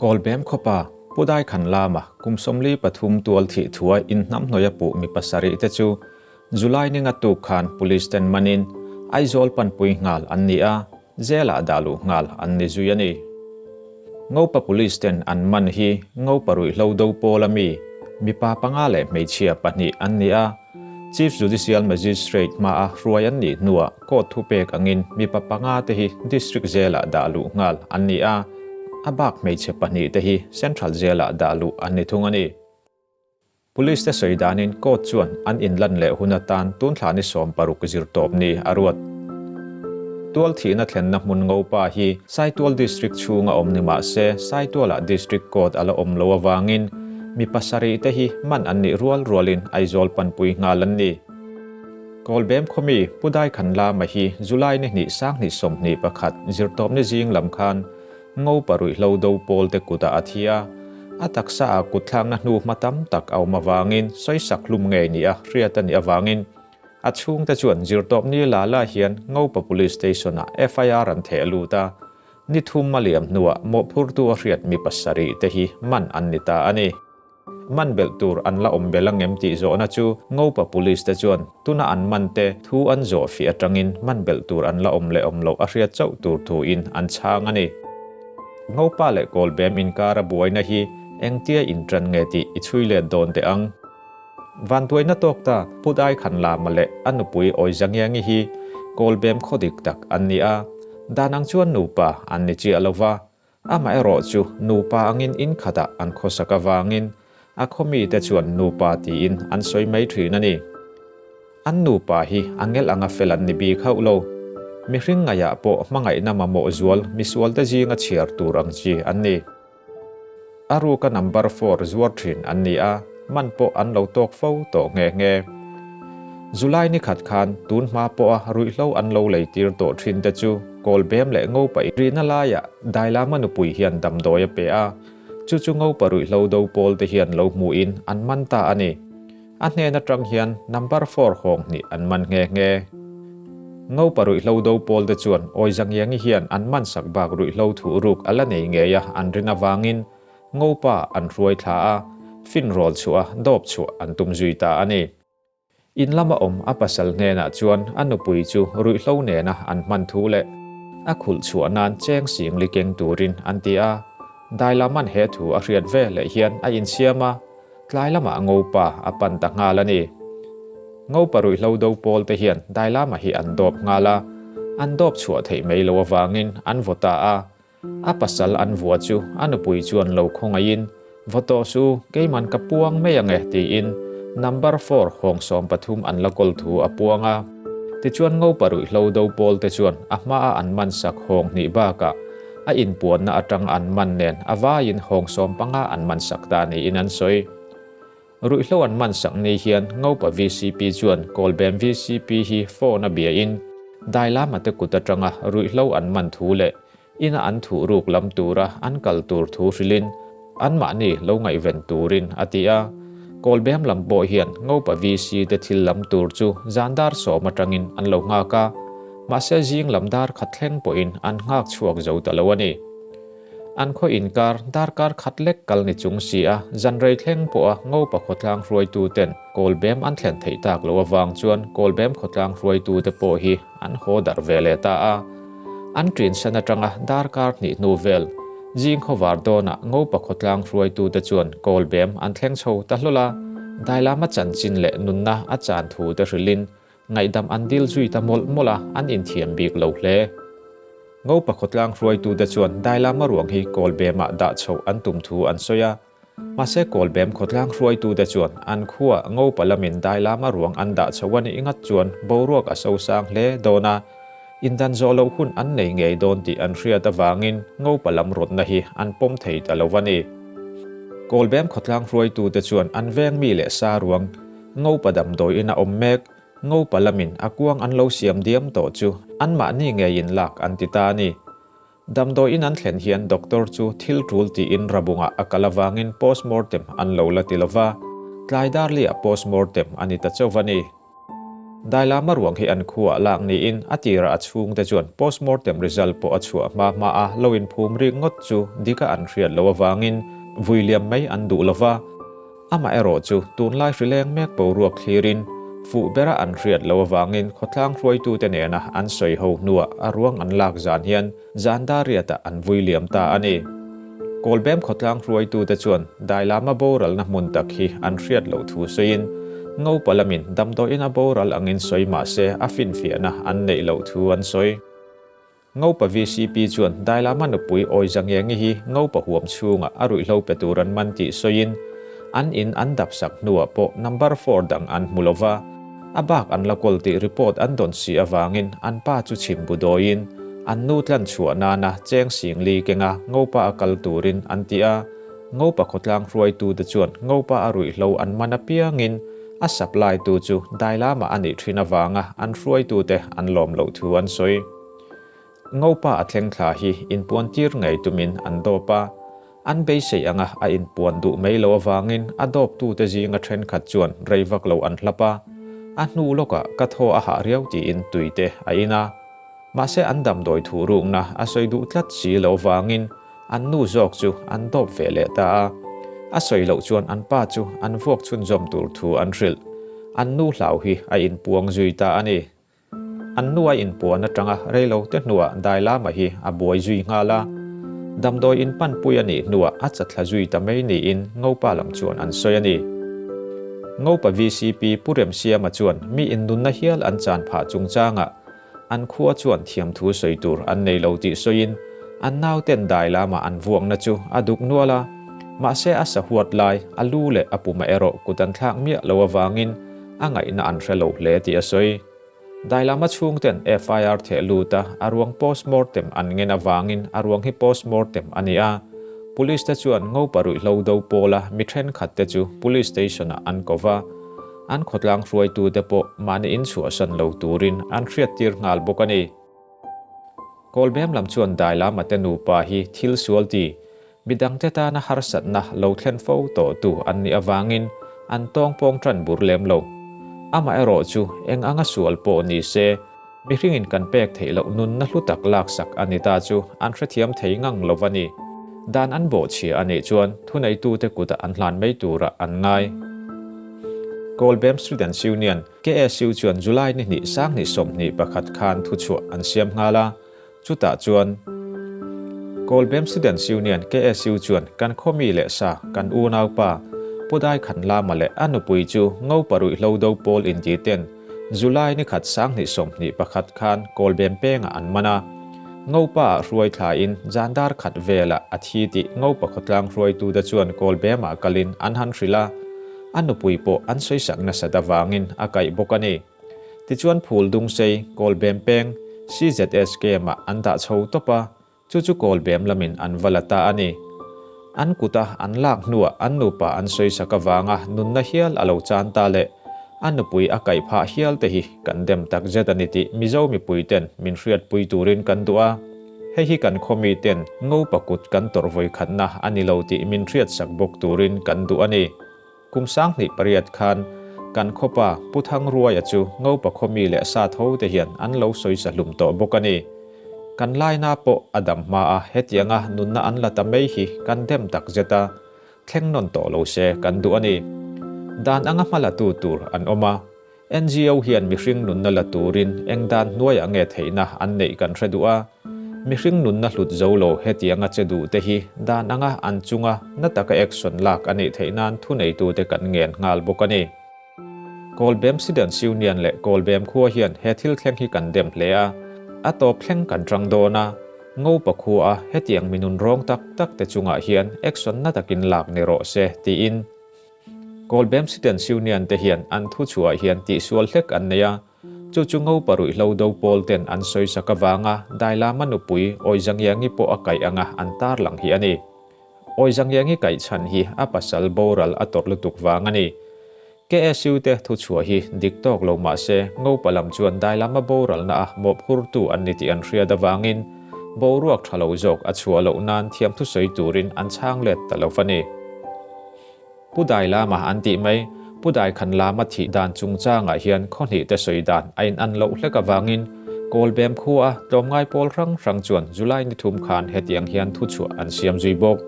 Kawlbem khawpa Pu Daikhan lama kum 43 tual thih thua inhnamhnawih a puh mi pasarih te chu July ni nga tuk khan Police ten manin Aizawl panpui nghal an ni a, jail ah dah luh nghal an ni zui a ni. Ngopa Police ten an man hi Ngopa ruihhlo do pawl a mi mipa panga leh hmeichhia pahnih an ni a, Chief Judicial Magistrate hmaa hruai an nih hnuah court thupek angin mipa panga te hi District Jail ah dah luh nghal an ni a, a bak hmeichhe pahnih te hi Central Jail ah dah luh an ni thung a ni. Police te sawi danin court chuan an inlan leh hun atan tun thla ni 16 zirtawp ni a ruat. Tual thihna thlenna hmun Ngopa hi Saitual District chhunga awm ni mah se Saitualah District Court a la awm lo avangin Mi pasarih te hi man an nih rual rualin Aizawl panpui nghal an ni. Kawlbem khawmi Pu Daikhan Lama hi July ni hnih 2021 zirtawpni zing lam khan ngo paruihhlo do pawl te kutah a thi a, a taksa ah kutthlakna hnu hma tam tak a awm avangin sawisak hlum ngei nia hriat a nih avangin a chhungte chuan zirtawpni la la hian Ngopa Police Station ah FIR an theh lut a, Ni thum a liam hnuah mawhphurtu a hriat mi pasarih te hi man an ni ta a ni. Man belh tur an la awm bel angem tih zawhna chu Ngopa Police te chuan tuna an man te thu an zawh fih atangin man belh tur an la awm leh awm loh a hriat chauh tur thuin an chhang a ni. Ngopa leh Kawlbem inkara buaina hi engtia intan nge tih i chhui let dawn teh ang. Vantuaina tawk ta Pu Daikhan Lama leh a nupui Awizangiangi hi Kawlbem khaw dik tak an ni a, dan ang chuan nupa an ni chiah lo va, amaherawh chu nupa angin in khatah an khawsak avangin a khaw mite chuan nupa tiin an sawi mai thin a ni. An nupa hi a ngelh anga fel an ni bik hauh lo. Mihring ngaihah pawh hmangaihna mamawh zual misualte zinga chhiar tur ang chi an ni. A ruka number four zuar thin an ni a, man pawh an lo tawk fo tawh nghe nghe. July ni khat khan tun hma pawha ruihhlo an lo lei tir tawh thin te chu Kawlbem leh Ngopa rihna laiah Dailama nupui hian damdawi a pe a, chu chu Ngopa ruihhlo do pawl te hian lo hmuhin an man ta a ni. A hnen atang hian number four hawng hnih an man nghe nghe. Ngopa ruihhlo do pawl te chuan Awizangiangi hian an man sak bak ruihhlo thuh ruk a la nei ngei a an rin avangin Ngopa an hruai thla a, finrawl chhuah a dawp chhuah an tum zui ta a ni. In lama awm a pasal hnenah chuan a nupui chu ruihhlo nena an hman thu leh a khulh chhuah nan cheng sing li keng turin an ti a, Dailaman he thu a hriat ve leh hian a insiam a, Tlai lamah Ngopa a pan ta nghal a ni. Ngopa ruihhlo do pawl te hian Dailama hi an dawp nghal a, an dawp chhuah theih mai lo avangin an vaw ta a. A pasal an vua chu a nupui chuan lo khawngaihin, Vaw tawh su, keiman ka puang mai ang e tiin number four hawng 13 an la kawl thu a puang a. Tichuan Ngopa ruihhlo do pawl te chuan a hmaa an man sak hawng hnih bakah A inpuanna atang an man nen a vaiin hawng 15 an man sak ta niin an sawi. Ruihhlo an man sak ni hian Ngopa VCP chuan Kawlbem VCP hi phone a biain Dailama te kut atanga ruihhlo an man thu leh ina an thuh ruk lam tura an kal tur thu hrilhin anmahni lo ngaihven turin a ti a. Kawlbem lam pawh hian Ngopa VC te thil lam tur chu zan dar 10 atangin an lo nghak a. Mahse zing lam dar khat thleng pawhin an nghak chhuak zo ta lo a ni. An khaw inkar darkar khat lek kal ni chung si a, zan rei thleng pawha Ngopa khawtlang hruaitu ten Kawlbem an thlen theih tak lo avang chuan Kawlbem khawtlang hruaitu te pawh hi an haw darh ve leh ta a. An ṭin san aṭanga darkar hnih hnu vel zing khawvar dawnah Ngopa khawtlang hruaitu te chuan Kawlbem an thleng chho ta hlawl a, Dailama chanchin leh nunna a chan thu te hrilhin Ngaihdam an dil zui ta mawlh mawlh a, an inthiam bik lo hle. Ngopa khawtlang hruaitute chuan Dailama ruang hi Kawlbemah dah chhoh an tum thu an sawi a. Mahse Kawlbem khawtlang hruaitute chuan an khuaa Ngopa lamin Dailama ruang an dah chhoh a nih ngat chuan boruak a sosang hle dawn a, indan zawh loh hun an nei ngei dawn tih an hriat avangin Ngopa lam rawtna hi an pawm thei ta lo a ni. Kawlbem khawtlang hruaitute chuan an veng mi leh sa ruang Ngopa damdawi in a awm mek, Ngopa lamin a kuang an lo siam diam tawh chu anmahni ngeiin lak an ti ta a ni. Damdawi in an thlen hian doctor chu thil tul tiin rabungah a kal avangin postmortem an lo la ti lova, tlai darliah postmortem a ni ta chauh a ni. Dailama ruang hi an khuaah lak niin a tirah a chhungte chuan postmortem result pawh a chhuah hma hma a lo inphum rik ngawt chu dika an hriat loh avangin vui liam mai an duh lo va. Amaherawhchu tunlai hrileng mek boruak thlirin fuh bera an hriat loh avangin khawtlang hruaitute nena an sawi ho hnuah a ruang an lak zan hian zan dariatah an vui liam ta a ni. Kawlbem khawtlang hruaitute chuan Dailama boralna hmun tak hi an hriat loh thu sawiin Ngopa lamin damdawiin a boral angin sawi mah se a finfiahna an neih loh thu an sawi. Ngopa vcp chuan Dailama nupui Awizangiangi hi Ngopa huam chhungah a ruihhlo pe tur an man tih sawiin an in an dap sak hnuah pawh number four dang an hmu lo va, a bak an la kawl tih report an dawn si avangin an pa chu chhim bu dawiin an nu tlan chhuah nana cheng singli kenga Ngopa a kal turin an ti a. Ngopa khawtlang hruaitute chuan Ngopa a ruihhlo an man apiangin a supply tu chu Dailama a nih thin avanga an hruaitute an lawm loh thu an sawi. Ngopa a thleng thla hi inpuan tir ngei tumin an dawp a, an beisei anga a inpuan duh mai lo avangin a dawptute zinga thenkhat chuan rei vak lo an hlap a, a hnu lawkah ka thaw a hah riau tiin tuite a in a. Mahse an damdawi thu rukna a sawi duh tlat si lo vangin an nu zawk chu an dawp ve leh ta a. A sawi loh chuan an pa chu an vuak chhunzawm tur thu an hrilh. An nu hlau hi a inpuang zui ta a ni. An nu a inpuan atanga reilo te hnuah Dailama hi a buai zui nghal a. Damdawi inpanpui a nih hnuah a chatthla zui ta mai niin Ngopa lam chuan an sawi a ni. Ngopa vcp Pu Remsiama chuan mi innunna hial an chan phah chungchangah An khua chuan thiamthu sawi tur an nei lo tih sawiin an nauten dai lama an vuakna chu a duk nual a, mahse a sahuat lai a lu leh a puma erawh kut an thlak miah lo avangin a ngaihna an hre lo hle tih a sawi. Dai lama chhungten FIR theh lut a, a ruang postmortem an ngen avangin a ruang hi postmortem a ni a, Police te chuan Ngopa ruihhlo do pawla mi thenkhat te chu Police Station ah an ko va. An khawtlang hruaitute pawh mahni inchhuahsan lo turin an hriattir nghal bawk a ni. Kawlbem lam chuan Dailama te nupa hi thil sual ti, midangte tana harsatna lo thlen fo tawhtu an nih avangin an tawngpawng tan bur lem lo. Amaherawh chu eng anga sual pawh ni se, mihringin kan pek theih loh nunna hlu tak laksak a ni ta chu an hrethiam thei ngang lo va ni. Dan an bawhchhia a nih chuan thuneitute kutah an hlan mai turah an ngai. Kawlbem Students Union, KSU, chuan July ni hnih sanghnih 21 khan thuchhuah an siam nghal a, chutah chuan Kawlbem Students Union, KSU, chuan kan khawmi leh sa, kan unaupa, Pu Daikhanlama leh a nupui chu Ngopa ruihhlo do pawl inti ten July ni khat 2021 khan Kawlbem pengah an man a. Ngopa ah hruai thlain zandar khat velah a thi tih Ngopa khawtlang hruaitute chuan Kawlbemah kalin an han hrilh a. A nupui pawh an sawisak nasat avangin a kaih bawk a ni. Tichuan phul dungsei Kawlbem peng CZSKM ah an dah chho tawp a, Chu chu Kawlbem lamin an va la ta a ni. An kuta an lak hnuah an nupa an sawisak avanga nunna hial a lo chan ta leh a nupui a kaih phah hial te hi kan dem tak zet a ni tih Mizo mipui ten min hriatpui turin kan duh a. Hei hi kan khaw mi ten Ngopa kut kan tawrh vawikhatna a ni lo tih min hriatsak bawk turin kan duh a ni. Kum 2008 khan kan khawpa Pu Thangruaia chu Ngopa khawmi leh sa tho te hian an lo sawisa hlum tawh bawk a ni. Kan laina pawh a dam hma a, hetianga nunna an la ta mai hi kan dem tak zet a, thleng nawn tawh lo se kan duh a ni. Dan anga hma la tu tur an awm a, NGO hian mihring nunna la turin eng dan hnuaiah nge theihna an neih kan hre duh a. Mihring nunna hlut zo lo hetianga che duh te hi dan anga an chunga na taka action lak a nih theih nan thuneitute kan ngen nghal bawk a ni. Kawlbem Students Union leh Kawlbem khua hian he thil thleng hi kan dem hle a, a tawp thleng kan tang dawn a, Ngopa khua a hetiang mi nun rawng tak tak te chungah hian action na takin lak ni rawh se tiin Kawlbem Students Union te hian an thuchhuah hian tihsual hlek an nei a, chu chu Ngopa ruihhlo do pawl ten an sawisak avanga Dailama nupui Awizangiangi pawh a kaih anga an tarlang hi a ni. Awizangiangi kaih chhan hi a pasal boral a tawrh lutuk vang a ni. KSU te thuchhuah hi dik tawk lo mah se Ngopa lam chuan Dailama boralna a mawhphurtu an ni tih an hriat avangin boruak tha lo zawk a chhuah loh nan thiam thusawi turin an chhang let ta lo va ni. Pu Dailama an tih mai. Pu Daikhanlama thih dan chungchangah hian khaw hnihte sawi dan a in an loh hlek avangin Kawlbem khua tlawmngai pawl hrang hrang chuan July ni thum khan hetiang hian thuchhuah an siam zui bawk.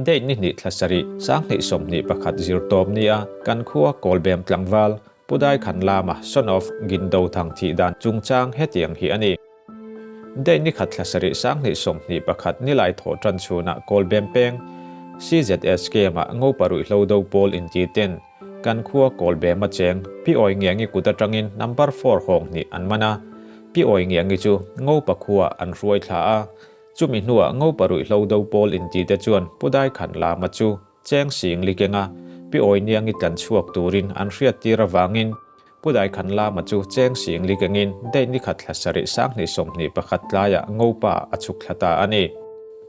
Date ni hnih thla sarih 20 21 zirtawp nia kan khua Kawlbem tlangval Pu Daikhanlama son of Gindothang thih dan chungchang hetiang hi a ni. Date ni khat thla sarih 20 21 nilai thawh tan chhunah Kawlbem peng CZSK-ah Ngopa ruihhlo do pawl inti ten kan khua Kawlbem a cheng Pi Awi Ngiangi kut atangin number four hawng hnih an man a, Pi Awi Ngiangi chu Ngopa khuaah an hruai thla a, chumi hnuah Ngopa ruihhlo do pawl inti te chuan Pu Daikhanlama chu cheng sing likenga Pi Awi Niangi tlan chhuak turin an hriattir avangin Pu Daikhanlama chu cheng sing likengin date ni khat thla sarih 20 21 tlaiah Ngopa a chhuk thla ta a ni.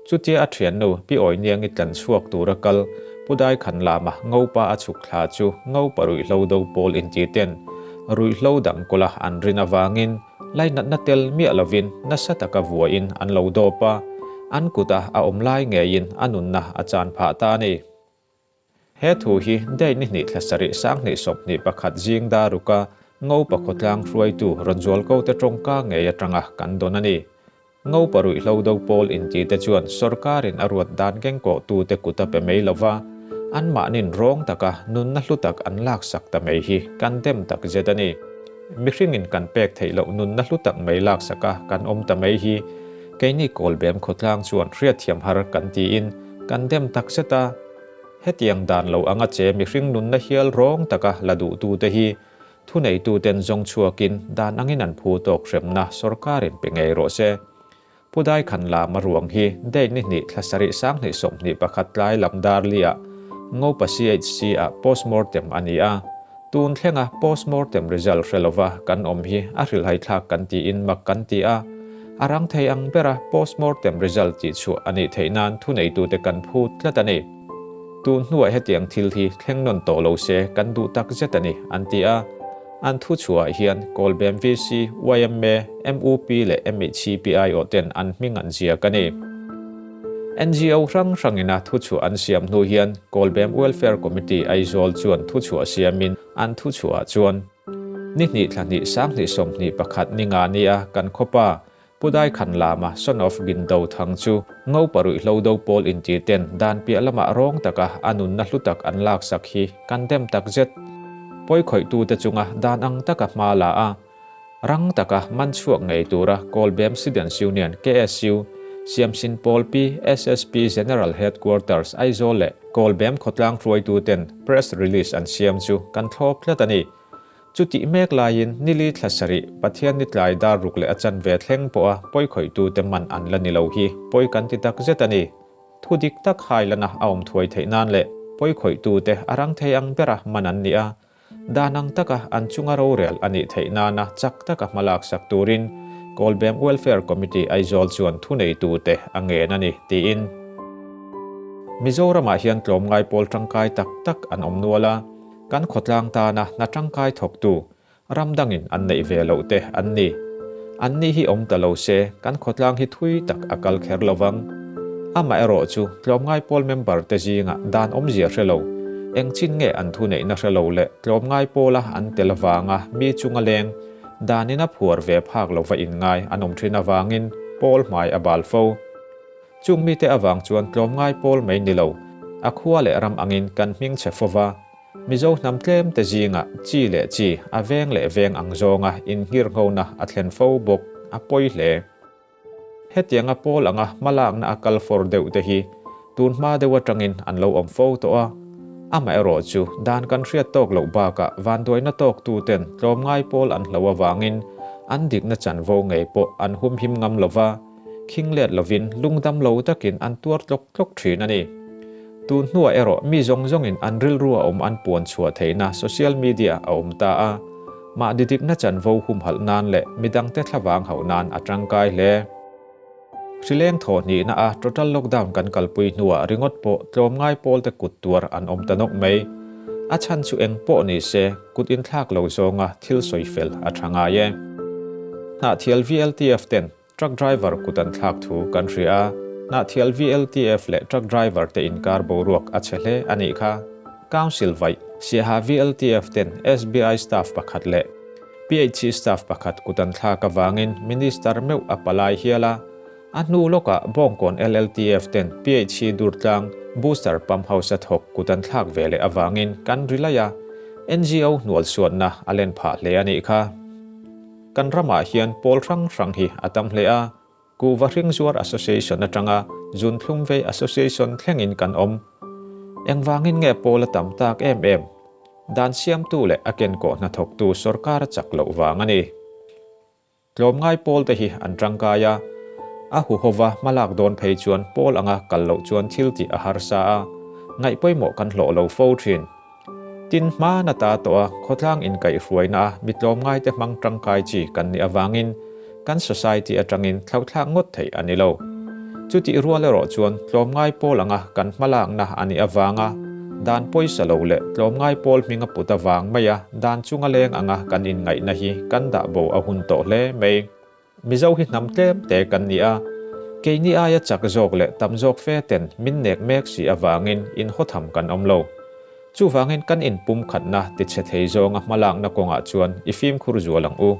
Chutia a thiannu Pi Awi Niangi tlan chhuak tura kal Pu Daikhanlama Ngopa a chhuk thla chu Ngopa ruihhlo do pawl inti ten ruihhlo dang kawla an rin avangin lainatna tel miah lovin nasa taka vuain an lo dawp a, an kuta a awm lai ngeiin a nunna a chan phah ta a ni. He thu hi date ni hnih thla sarih 20 21 zing daruka Ngopa khawtlang hruaitu rawn zual ko te tawngka ngei atanga kan dawn a ni. Ngopa ruihhlo do pawl inti te chuan sorkarin a ruat dan keng kawh tu te kut a pe mai lova, anmahnin rawng taka nunna hlu tak an laksak ta mai hi kan dem tak zet a ni. Mihringin kan pek theih loh nunna hlu tak mai laksaka kan awm ta mai hi keini Kawlbem khawtlang chuan hriatthiam har kan tiin kan dem tak zet a. Hetiang dan lo anga che mihring nunna hial rawng taka la duhtute hi thuneituten zawng chhuakin dan angin an phu tawk hremna sorkarin pe ngei rawh se. Pu Daikhanlama ruang hi date ni hnih thla sarih 20 21 tlai lam darliah Ngopa CHC-ah postmortem a ni a. Tun thlenga postmortem result hre lova kan awm hi a hrilhai thlak kan tiin mak kan ti a. A rang thei ang bera postmortem result tih chhuah a nih theih nan thuneitute kan phut tlat a ni. Tun hnuah hetiang thil hi thleng nawn tawh lo se kan duh tak zet a ni, an ti a. An thu chhuahah hian Kawlbem VC, yma, MUP leh MHCPI aw ten an hming an ziak a ni. NGO hrang hrangina thu chhuah an siam hnu hian Kawlbem Welfare Committee Aizawl chuan thu chhuah siamin an thu chhuahah chuan ni hnih thla hnih 20 21 ni nga nia kan khawpa Pu Daikhanlama son of Gindo Thang chu Ngopa ruihhlo do pawl inti ten dan piah lamah rawng taka a nunna hlu tak an laksak hi kan dem tak zet. Pawi khawih te chunga dan ang taka hma la a, rang taka man chhuak ngei tura Kawlbem Students Union, KSU, Siamsin Pawl Pi, SSP General Headquarters Aizawl leh Kawlbem khawtlang hruaitu ten press release an siam chu kan thlawp tlat a ni. Chutih mek laiin nili thla sarih Pathian ni tlai dar ruk leh a chan ve thleng pawha pawi khawih te man an la ni lo hi pawi kan ti tak zet a ni. Thu dik tak hai lana a awm thuai theih nan leh pawi khawih te a rang thei ang bera man an ni a. Dan ang taka an chunga rorel a nih theih nana chak taka hmalak sak turin Kawlbem Welfare Committee Aizawl chuan thu nei tu te a ngen a ni tiin. Mizoramah hian tlawmngai pawl tangkai tak tak an awm nual a, kan khawtlang tana hna tangkai thawktu ram dangin an neih ve loh te an ni. An ni hi awm ta lo se kan khawtlang hi thui tak a kal kher lovang. Amah erawh chu tlawmngai pawl member te zinga dan awmzia hre lo, eng chin nge an thu neihna hre lo leh tlawmngai pawla an tel avanga mi chunga leng danin a phuar ve phak lova inngai an awm thin avangin pawl hmai a bal fo. Chung mite awang chuan tlawmngai pawl mai ni lo, a khua leh ram angin kan hming che fova. Mizo hnam tlem te zinga chi leh chi a veng leh veng ang zawnga inhngir nghona a thlen fo bawk a pawi hle. Hetianga pawl anga hmalakna a kal for deuh te hi tun hma deuh atangin an lo awm fo tawh a. Amah erawh chu dan kan hriat tawk loh bakah vanduaina tawk tu ten tlawmngai pawl an hlo awangin an dikna chanvo ngei pawh an humhim ngam lova, khing let lovin lungdam lo takin an tuar tlawk tlawk thin a ni. Tun hnuah erawh mi zawng zawngin an rilru a awm an puan chhuah theihna social media a awm ta a, mahni dikna chanvo humhalh nan leh midangte thlavang hauh nan a tangkai hle. Hrileng thaw hnihna a total lockdown kan kalpui hnuah ringawt pawh tlawmngai pawl te kut tuar an awm ta nawk mai. A chhan chu eng pawh ni se kut inthlak lo zawnga thil sawi fel a tha ngai e. Hnahthial VLTF ten truck driver kut an thlak thu kan hria a, Hnahthial VLTF leh truck driver te inkar boruak a che hle a nih kha. Council vaih Siaha VLTF ten SBI staff pakhat leh PHC staff pakhat kut an thlak avangin Minister meuh a palai hial a. A hnu lawkah Bawngkawn LLTF ten PHC Durtlang Booster Pump House a thawk kut an thlak ve leh avangin kan ri laih a, NGO hnualsuatna a len phah hle a nih kha. Kan ramah hian pawl hrang hrang hi a tam hle a, Kuhva Hringzuar Association atanga Zunthlum Vei Association thlengin kan awm. Engvangin nge pawl a tam tak em em? Dan siamtu leh a kenkawh hnathawktu sorkar a chak loh vang a ni. Tlawmngai pawl te hi an tangkai a, a huhova hmalak dawn phei chuan pawl anga kal loh chuan thil tih a harsa a, ngaih pawimawh kan hlawh lo fo thin. Tin, hma na ta tawh a, khawtlang inkaihhruaina a mi tlawmngai te hmang tangkai chi kan nih avangin kan society atangin thlauhthlak ngawt theih a ni lo. Chutih rual erawh chuan tlawmngai pawl anga kan hmalakna a nih avanga dan pawisa lo leh tlawmngai pawl hming a put avang maia dan chunga leng anga kan inngaihna hi kan dah bo a hun tawh hle mai. Mizo hi hnam tlem te kan ni a, keini aia chak zawk leh tam zawk fe ten min nek mek si avangin inhawtham kan awm lo. Chuvangin kan inpumkhatna tichhe thei zawnga hmalakna kawngah chuan i fimkhur zual ang u.